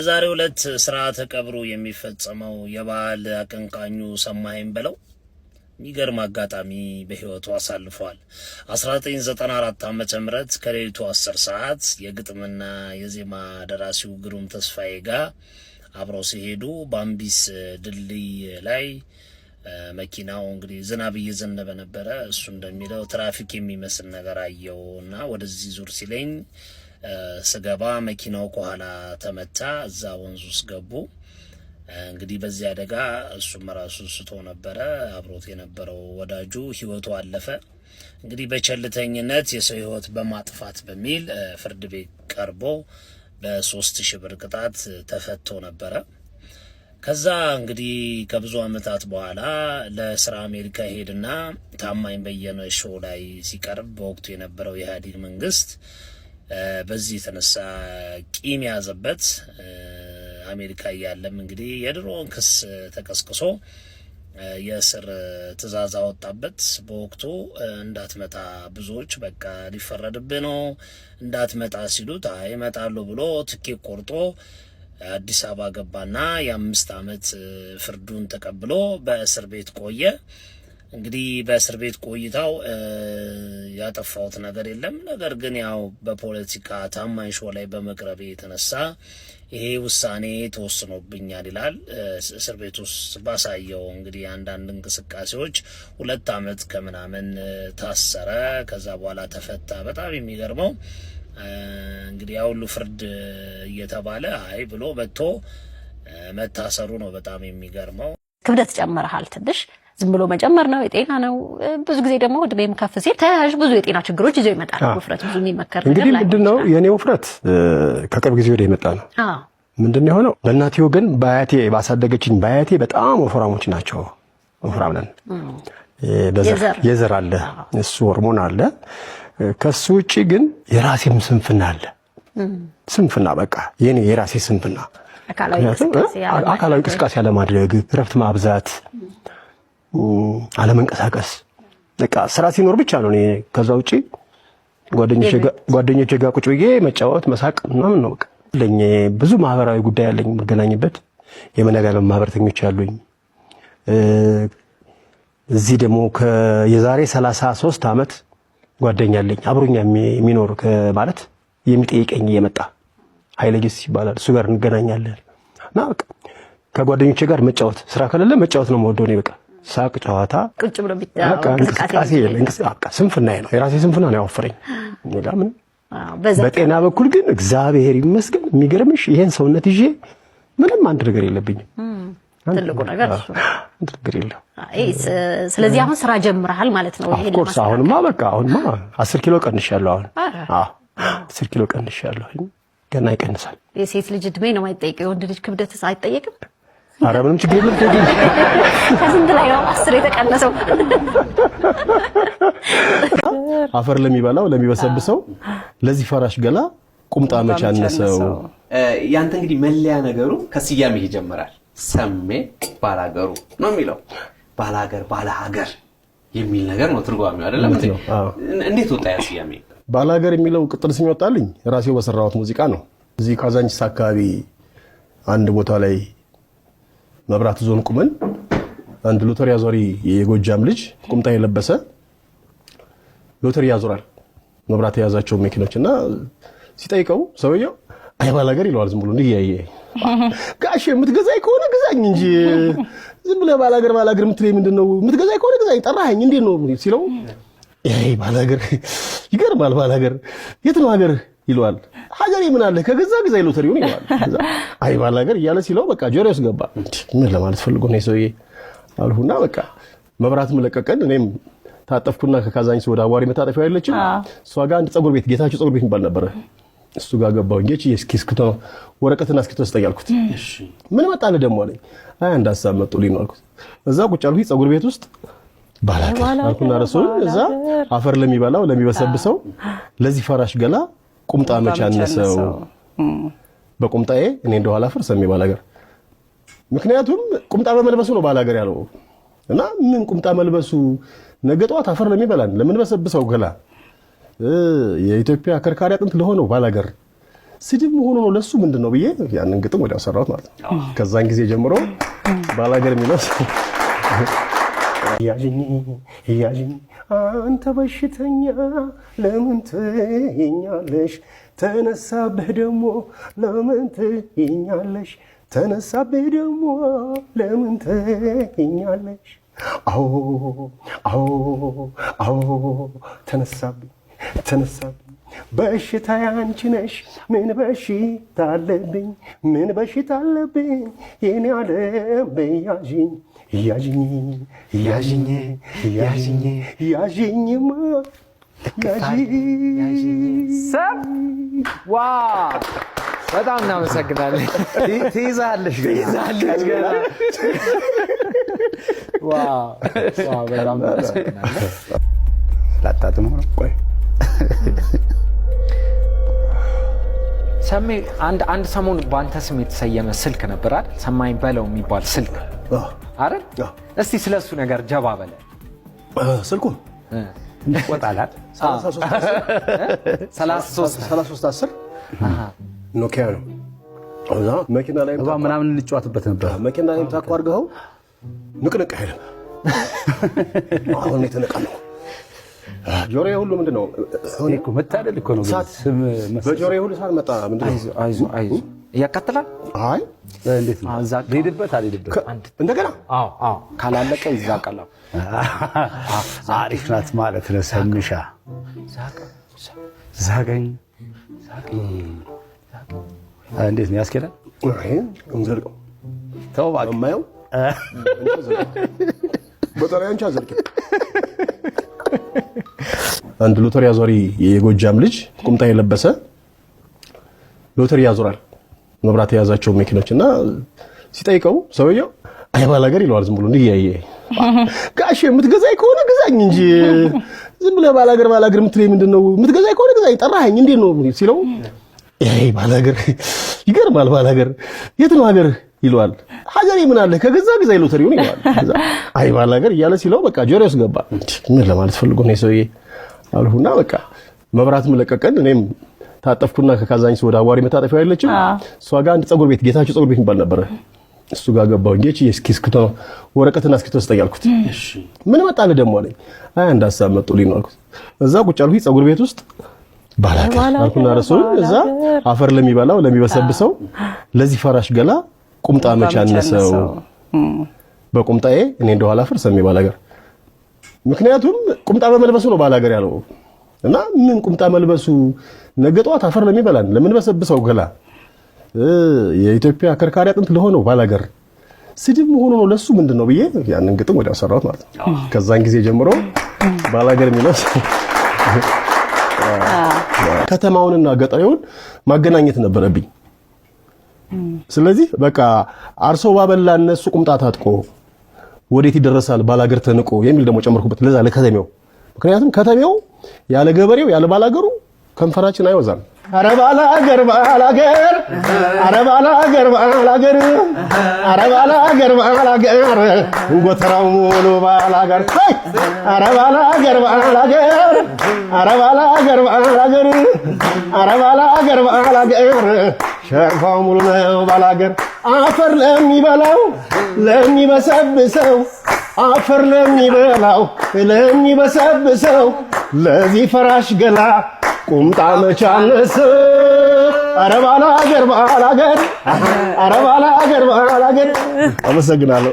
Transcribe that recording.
በዛሬው ዕለት ስርዓተ ቀብሩ የሚፈጸመው የባህል አቀንቃኙ ሰማኸኝ በለው የሚገርም አጋጣሚ በህይወቱ አሳልፏል። 1994 ዓመተ ምህረት ከሌሊቱ 10 ሰዓት የግጥምና የዜማ ደራሲው ግሩም ተስፋዬ ጋር አብረው ሲሄዱ ባምቢስ ድልድይ ላይ መኪናው እንግዲህ ዝናብ እየዘነበ ነበረ። እሱ እንደሚለው ትራፊክ የሚመስል ነገር አየው እና ወደዚህ ዙር ሲለኝ ስገባ መኪናው ከኋላ ተመታ። እዛ ወንዝ ውስጥ ገቡ። እንግዲህ በዚህ አደጋ እሱም ራሱ ስቶ ነበረ። አብሮት የነበረው ወዳጁ ህይወቱ አለፈ። እንግዲህ በቸልተኝነት የሰው ህይወት በማጥፋት በሚል ፍርድ ቤት ቀርቦ በ3,000 ብር ቅጣት ተፈቶ ነበረ። ከዛ እንግዲህ ከብዙ ዓመታት በኋላ ለስራ አሜሪካ ሄድና ታማኝ በየነ show ላይ ሲቀርብ በወቅቱ የነበረው የኢህአዴግ መንግስት በዚህ የተነሳ ቂም ያዘበት። አሜሪካ እያለም እንግዲህ የድሮውን ክስ ተቀስቅሶ የእስር ትዕዛዝ አወጣበት። በወቅቱ እንዳትመጣ ብዙዎች በቃ ሊፈረድብህ ነው እንዳትመጣ ሲሉት አይ እመጣለሁ ብሎ ትኬት ቆርጦ አዲስ አበባ ገባና የ5 ዓመት ፍርዱን ተቀብሎ በእስር ቤት ቆየ። እንግዲህ በእስር ቤት ቆይታው ያጠፋሁት ነገር የለም። ነገር ግን ያው በፖለቲካ ታማኝ show ላይ በመቅረቤ የተነሳ ይሄ ውሳኔ ተወስኖብኛል ይላል። እስር ቤት ውስጥ ባሳየው እንግዲህ አንዳንድ እንቅስቃሴዎች 2 ዓመት ከምናምን ታሰረ። ከዛ በኋላ ተፈታ። በጣም የሚገርመው እንግዲህ ያ ሁሉ ፍርድ እየተባለ አይ ብሎ መጥቶ መታሰሩ ነው በጣም የሚገርመው። ክብደት ጨምረሃል ትንሽ፣ ዝም ብሎ መጨመር ነው የጤና ነው። ብዙ ጊዜ ደግሞ እድሜም ከፍ ሲል ተያያዥ ብዙ የጤና ችግሮች ይዞ ይመጣል። ውፍረት ብዙ የሚመከር ነገር እንግዲህ ላይሆን ምንድን ነው ይችላል። የእኔ ውፍረት ከቅርብ ጊዜ ወዲህ የመጣ ነው። ምንድን ነው የሆነው? በእናቴ ወገን በአያቴ ባሳደገችኝ በአያቴ በጣም ወፍራሞች ናቸው። ወፍራም ነን። በዘር የዘር የዘር አለ፣ እሱ ሆርሞን አለ። ከሱ ውጭ ግን የራሴም ስንፍና አለ። ስንፍና በቃ የኔ የራሴ ስንፍና አካላዊ ምክንያቱም እንቅስቃሴ አካላዊ ያለማድረግ እንቅስቃሴ አለማድረግ፣ እረፍት ማብዛት፣ አለመንቀሳቀስ። በቃ ስራ ሲኖር ብቻ ነው እኔ። ከዛ ውጪ ጓደኞቼ ጋር ቁጭ ብዬ መጫወት፣ መሳቅ ምናምን ነው በቃ። ለኝ ብዙ ማህበራዊ ጉዳይ አለኝ የምገናኝበት፣ የመነጋገር ማህበረተኞች አሉኝ። እዚህ ደግሞ የዛሬ 33 ዓመት ጓደኛ አለኝ አብሮኛ የሚኖር፣ ማለት የሚጠይቀኝ እየመጣ፣ ኃይለ ጊዮርጊስ ይባላል። እሱ ጋር እንገናኛለን እና በቃ ከጓደኞቼ ጋር መጫወት፣ ስራ ከሌለ መጫወት ነው የምወደው እኔ። በቃ ሳቅ፣ ጨዋታ፣ ቁጭ ብሎ በቃ እንቅስቃሴ እንቅስቃሴ የለ። በቃ ስንፍናዬ ነው፣ የራሴ ስንፍና ነው ያወፈረኝ። ሌላ ምንም በዛ በጤና በኩል ግን እግዚአብሔር ይመስገን የሚገርምሽ ይሄን ሰውነት ይዤ ምንም አንድ ነገር የለብኝም። ትልቁ ነገር እሱ ነው። አንድ ነገር የለም። አይ፣ ስለዚህ አሁን ስራ ጀምረሃል ማለት ነው። ይሄን of course ለማስተካከል። አሁንማ በቃ አሁንማ 10 ኪሎ ቀንሻለሁ። አሁን ኧረ። አዎ፣ 10 ኪሎ ቀንሻለሁ። ገና ይቀንሳል። የሴት ልጅ እድሜ ነው የማይጠየቀው፣ የወንድ ልጅ ክብደትስ አይጠየቅም? ኧረ ምንም ችግር የለም። ከስንት ላይ ነው 10 የተቀነሰው? አፈር ለሚበላው ለሚበሰብሰው ለዚህ ፈራሽ ገላ ቁምጣ መች አነሰው? ያንተ እንግዲህ መለያ ነገሩ ከስያሜ ይጀምራል። ሰሜ ባላገሩ ነው የሚለው። ባላገር ባለ ሀገር የሚል ነገር ነው ትርጓሜው አይደለም? እውነት ነው። አዎ። እንዴት ወጣ ያ ስያሜ? ባላገር የሚለው ቅጥል ስም ይወጣልኝ ራሴው በሰራሁት ሙዚቃ ነው። እዚህ ካዛንቺስ አካባቢ አንድ ቦታ ላይ መብራት ዞን ቁመን አንድ ሎተሪ አዟሪ የጎጃም ልጅ ቁምጣ የለበሰ ሎተሪ ያዞራል፣ መብራት የያዛቸው መኪኖች። እና ሲጠይቀው ሰውየው አይ ባላገር ይለዋል። ዝም ብሎ እንዲህ እያየ፣ ጋሽ የምትገዛኝ ከሆነ ግዛኝ እንጂ ዝም ብለህ ባላገር ባላገር የምትለኝ ምንድን ነው? የምትገዛኝ ከሆነ ግዛኝ፣ ጠራኸኝ እንዴት ነው ሲለው፣ ይሄ ባላገር ይገርማል። ባላገር የት ነው ሀገር ይለዋል። ሀገሬ ምን አለ ከገዛ ግዛኝ ሎተሪውን ይለዋል። ከዛ አይ ባላገር እያለ ሲለው በቃ ጆሮ ውስጥ ገባ። እንዲህ ምን ለማለት ፈልጎ ነው ሰውዬ አልሁና በቃ መብራትም ለቀቀን። እኔም ታጠፍኩና ከካዛንቺስ ወደ አዋሪ መታጠፊያ የለችም፣ እሷ ጋር አንድ ፀጉር ቤት፣ ጌታቸው ፀጉር ቤት የሚባል ነበረ። እሱ ጋር ገባሁኝ። ጌች እስኪ እስክሪብቶ ወረቀትና እስክሪብቶ ስጠኝ አልኩት። ምን መጣልህ ደግሞ አለኝ። አይ አንድ ሀሳብ መጡልኝ ነው አልኩት። እዛ ቁጭ አልኩኝ ፀጉር ቤት ውስጥ፣ ባላገር አልኩና ረሱን እዛ አፈር ለሚበላው ለሚበሰብሰው ለዚህ ፈራሽ ገላ ቁምጣ መች አነሰው? በቁምጣዬ እኔ እንደኋላ አፈር ሰሜ ባላገር። ምክንያቱም ቁምጣ በመልበሱ ነው ባላገር ያለው እና ምን ቁምጣ መልበሱ ነገ ጠዋት አፈር ለሚበላን ለምንበሰብሰው ገላ፣ የኢትዮጵያ ከርካሪ አጥንት ለሆነው ባላገር ስድብ መሆኑ ነው ለሱ ምንድን ነው ብዬ ያንን ግጥም ወዲያው ሰራሁት ማለት ነው። ከዛን ጊዜ ጀምሮ ባላገር የሚለው ያዥኝ ያዥኝ አንተ በሽተኛ ለምን ትይኛለሽ? ተነሳብህ ደግሞ ለምን ትይኛለሽ? ተነሳብህ ደግሞ ለምን ትይኛለሽ? አዎ አዎ አዎ ተነሳብኝ ተነሳብኝ በሽታ ያንቺ ነሽ፣ ምን በሽታ አለብኝ፣ ምን በሽታ አለብኝ፣ የኔ ዓለም በያዥኝ ያዥኝ ያዥኝ ያዥኝ ያዥኝማ ያዥኝ። ሰብ wow፣ በጣም እናመሰግናለን። ትይዛለሽ ገና። ትይዛለች ገና። Wow wow፣ በጣም እናመሰግናለን። ላጣጥመው ነው። ቆይ። ሰሜ፣ አንድ ሰሞን በአንተ ስም የተሰየመ ስልክ ነበር አይደል? ሰማኝ በለው የሚባል ስልክ አይደል? እስቲ ስለሱ ነገር ጀባ በለ። ስልኩን ይቆጣላል። 33 33 10 ኖኪያ ነው። እዛ መኪና ላይ እባብ ምናምን እንጫወትበት ነበር። መኪና ላይ ታኮ አድርገኸው ንቅንቅ አይልም። አሁን የተነቃነው ጆሮዬ ሁሉ ምንድን ነው? እኔ እኮ መታደል እኮ ነው። ግን እሳት ስም በጆሮዬ ሁሉ እሳት መጣ። ምንድን ነው? አይዞህ አይዞህ አይዞህ፣ ያቃጥላል። አይ። እንዴት ነው? እዛ ልሂድበት አልሄድበት? እንደገና። አዎ፣ ካላለቀ ይዛቃል። አሪፍ ናት ማለት ነው። ሰምሻ ዛገኝ እንዴት ነው ያስኬዳል? አይ እንዘልቀው። ተው እባክህ። የማየው በተለይ አንቺ አዘልቂም። አንድ ሎተሪ አዟሪ የጎጃም ልጅ ቁምጣ የለበሰ ሎተሪ ያዞራል። መብራት የያዛቸው መኪኖች እና ሲጠይቀው ሰውየው አይ ባላገር ይለዋል። ዝም ብሎ እንዲህ እያየ፣ ጋሽ የምትገዛኝ ከሆነ ግዛኝ እንጂ ዝም ብለህ ባላገር ባላገር የምትለኝ ምንድን ነው? የምትገዛኝ ከሆነ ግዛኝ፣ ጠራኸኝ እንዴት ነው ሲለው፣ አይ ባላገር ይገርማል። ባላገር የት ነው ሀገር ይለዋል። ሀገሬ ምን አለ ከገዛ ግዛኝ ሎተሪውን ይለዋል። ከዛ አይ ባላገር እያለ ሲለው በቃ ጆሮዬ ውስጥ ገባ። ምን ለማለት ፈልጎ ነው ሰውዬ አልሁና በቃ መብራትም ለቀቀን። እኔም ታጠፍኩና ከካዛንቺስ ወደ አዋሪ መታጠፊያ የለችም፣ እሷ ጋር አንድ ፀጉር ቤት፣ ጌታቸው ፀጉር ቤት የሚባል ነበረ። እሱ ጋር ገባሁ። ጌች እስኪ እስክሪብቶ ወረቀትና እስክሪብቶ ስጠኝ አልኩት። ምን መጣልህ ደግሞ አለኝ። አይ አንድ ሀሳብ መጡልኝ ነው አልኩት። እዛ ቁጭ አልኩኝ ፀጉር ቤት ውስጥ፣ ባላገር አልኩና ረሱን እዛ አፈር ለሚበላው ለሚበሰብሰው ለዚህ ፈራሽ ገላ ቁምጣ መች አነሰው፣ በቁምጣዬ እኔ እንደኋላ አፈር ሰሜ ባላገር። ምክንያቱም ቁምጣ በመልበሱ ነው ባላገር ያለው እና ምን ቁምጣ መልበሱ ነገ ጠዋት አፈር ለሚበላን ለምንበሰብሰው ገላ የኢትዮጵያ ከርካሪ አጥንት ለሆነው ባላገር ስድብ መሆኑ ነው ለሱ ምንድን ነው ብዬ ያንን ግጥም ወዲያው ሰራሁት ማለት ነው። ከዛን ጊዜ ጀምሮ ባላገር የሚለው ከተማውንና ገጠሬውን ማገናኘት ነበረብኝ። ስለዚህ በቃ አርሶ ባበላ እነሱ ቁምጣ ታጥቆ ወዴት ይደረሳል ባላገር ተንቆ የሚል ደግሞ ጨመርኩበት ለዛ ለከተሜው። ምክንያቱም ከተሜው ያለ ገበሬው ያለ ባላገሩ ከንፈራችን አይወዛም። አረ ባላገር ባላገር፣ አረ ባላገር ባላገር፣ አረ ባላገር ባላገር፣ ጎተራው ሙሉ ባላገር፣ አረ ባላገር ባላገር፣ አረ ባላገር ባላገር፣ አረ ባላገር ባላገር፣ ሸርፋው ሙሉ ነው ባላገር። አፈር ለሚበላው ለሚበሰብሰው፣ አፈር ለሚበላው ለሚበሰብሰው ለዚህ ፈራሽ ገላ ቁምጣ መች አነሰው? አረ ባላገር ባላገር፣ አረ ባላገር ባላገር። አመሰግናለሁ።